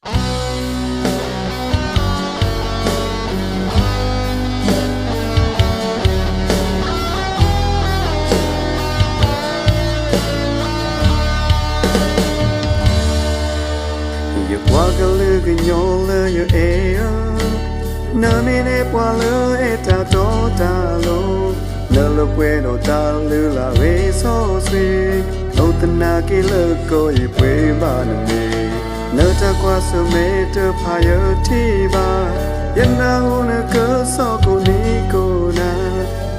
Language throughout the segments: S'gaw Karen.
ယကွၢ်ကလုာ်ကညီလၢယအဲၣ်ဧၢ, နမ့ၢ်န့ၢ်ပှၤလၢအဲၣ်တၢ်တီတၢ်လိၤ, နလၢပှဲၤဒီးတၢ်လုၢ်လၢ်ဂ့ၤစီဆှံ, အိၣ်သနာ်က့လၢကီၢ်ယပှ့ၤဘၣ်နမံၤ, နတၢ်ကွၢ်ဆၢၣ်မဲာ်တဖၣ်ယထံၣ်ဘၣ်, ယနၢ်ဟူနကစီၣ်ကိးနံၤကိးနၤ,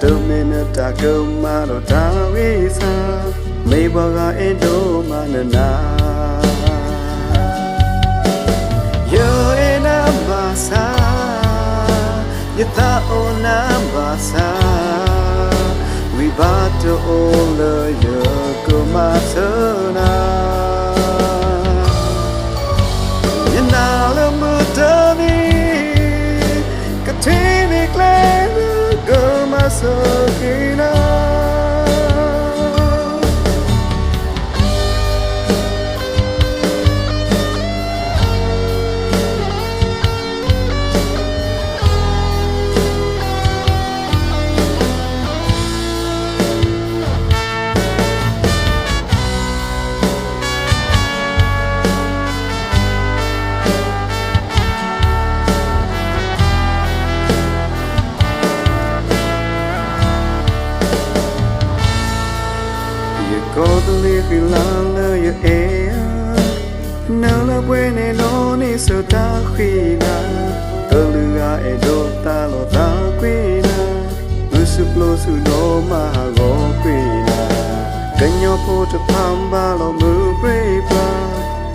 တမ့ၢ်နတၢ်ကမၣ်ဒီးတၢ်ဂံၢ်စၢ် မ့ၢ်ပှၤဂၤအဲၣ်ဒိးမၤနနၤ. ယအဲၣ်နၤဘၣ်ဆၣ်, ယသးအိၣ်နၤဘၣ်ဆၣ်, ဝံၤဘၣ်တအိၣ်လၢယကမၤစၢၤနၤ. ယနာ်လၢမုၢ်တနံၤ, ကထံၣ်န့ၢ်ကျဲလၢကမၤစၢၤက့ၤနၤ. ယကီၢ်သူလ့ၤဃံလၤလၢယအဲၣ်ဧၢ, နလၢပှဲၤန့ၣ်နီၣ်န့ၢ်ဆၢတၢ်ဃံလၤ, တၢ်လုၢ်ဂၤအဲၣ်ဒိးသးလီၤသးကွံနၤ, မုၢ်ဆူၣ်ပျိဆူၣ်ဒီးမၤဟးဂီၤကွံနၤ, ကညီဖိတဖၣ်ဘၣ်လီၤမုၢ်ပြံပြါ,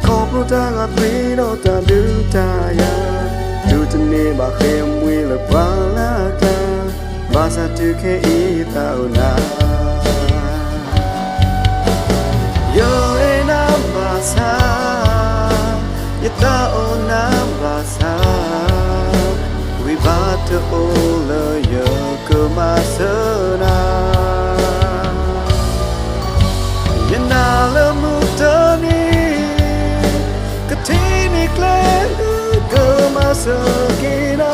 ခီဖျိတၢ်ဂာ်သွံဒီးတၢ်ဒုးတၢ်ယၤ, တူၢ်တန့ၢ်ဘၣ်ဃ့ၢ်မှံလၢပှၤလၢ်ကျါ, ဘၣ်ဆၣ်တုၤခဲအံၤသးအိၣ်နၤ. ယအဲၣ်နၤဘၣ်ဆၣ်, ယသးအိၣ်နၤဘၣ်ဆၣ်, ဝံၤဘၣ်တအိၣ်လၢယကမၤစၢၤနၤ. ယနာ်လၢမုၢ်တနံၤ, ကထံၣ်န့ၢ်ကျဲလၢကမၤစၢၤက့ၤနၤ.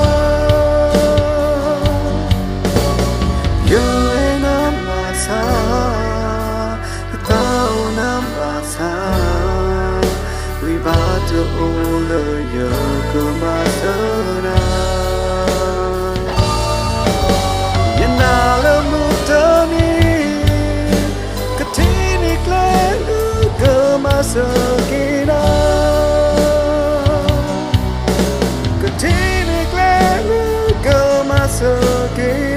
ယအဲၣ်နၤဘၣ်ဆၣ်, ယသးအိၣ်နၤဘၣ်ဆၣ်, ဝံၤဘၣ်တအိၣ်လၢယကမၤစၢၤနၤ. ယနာ်လၢမုၢ်တနံၤ, ကထံၣ်န့ၢ်ကျဲလၢကမၤစၢၤက့ၤနၤ. ကထံၣ်န့ၢ်ကျဲလၢကမၤစၢၤက့ၤ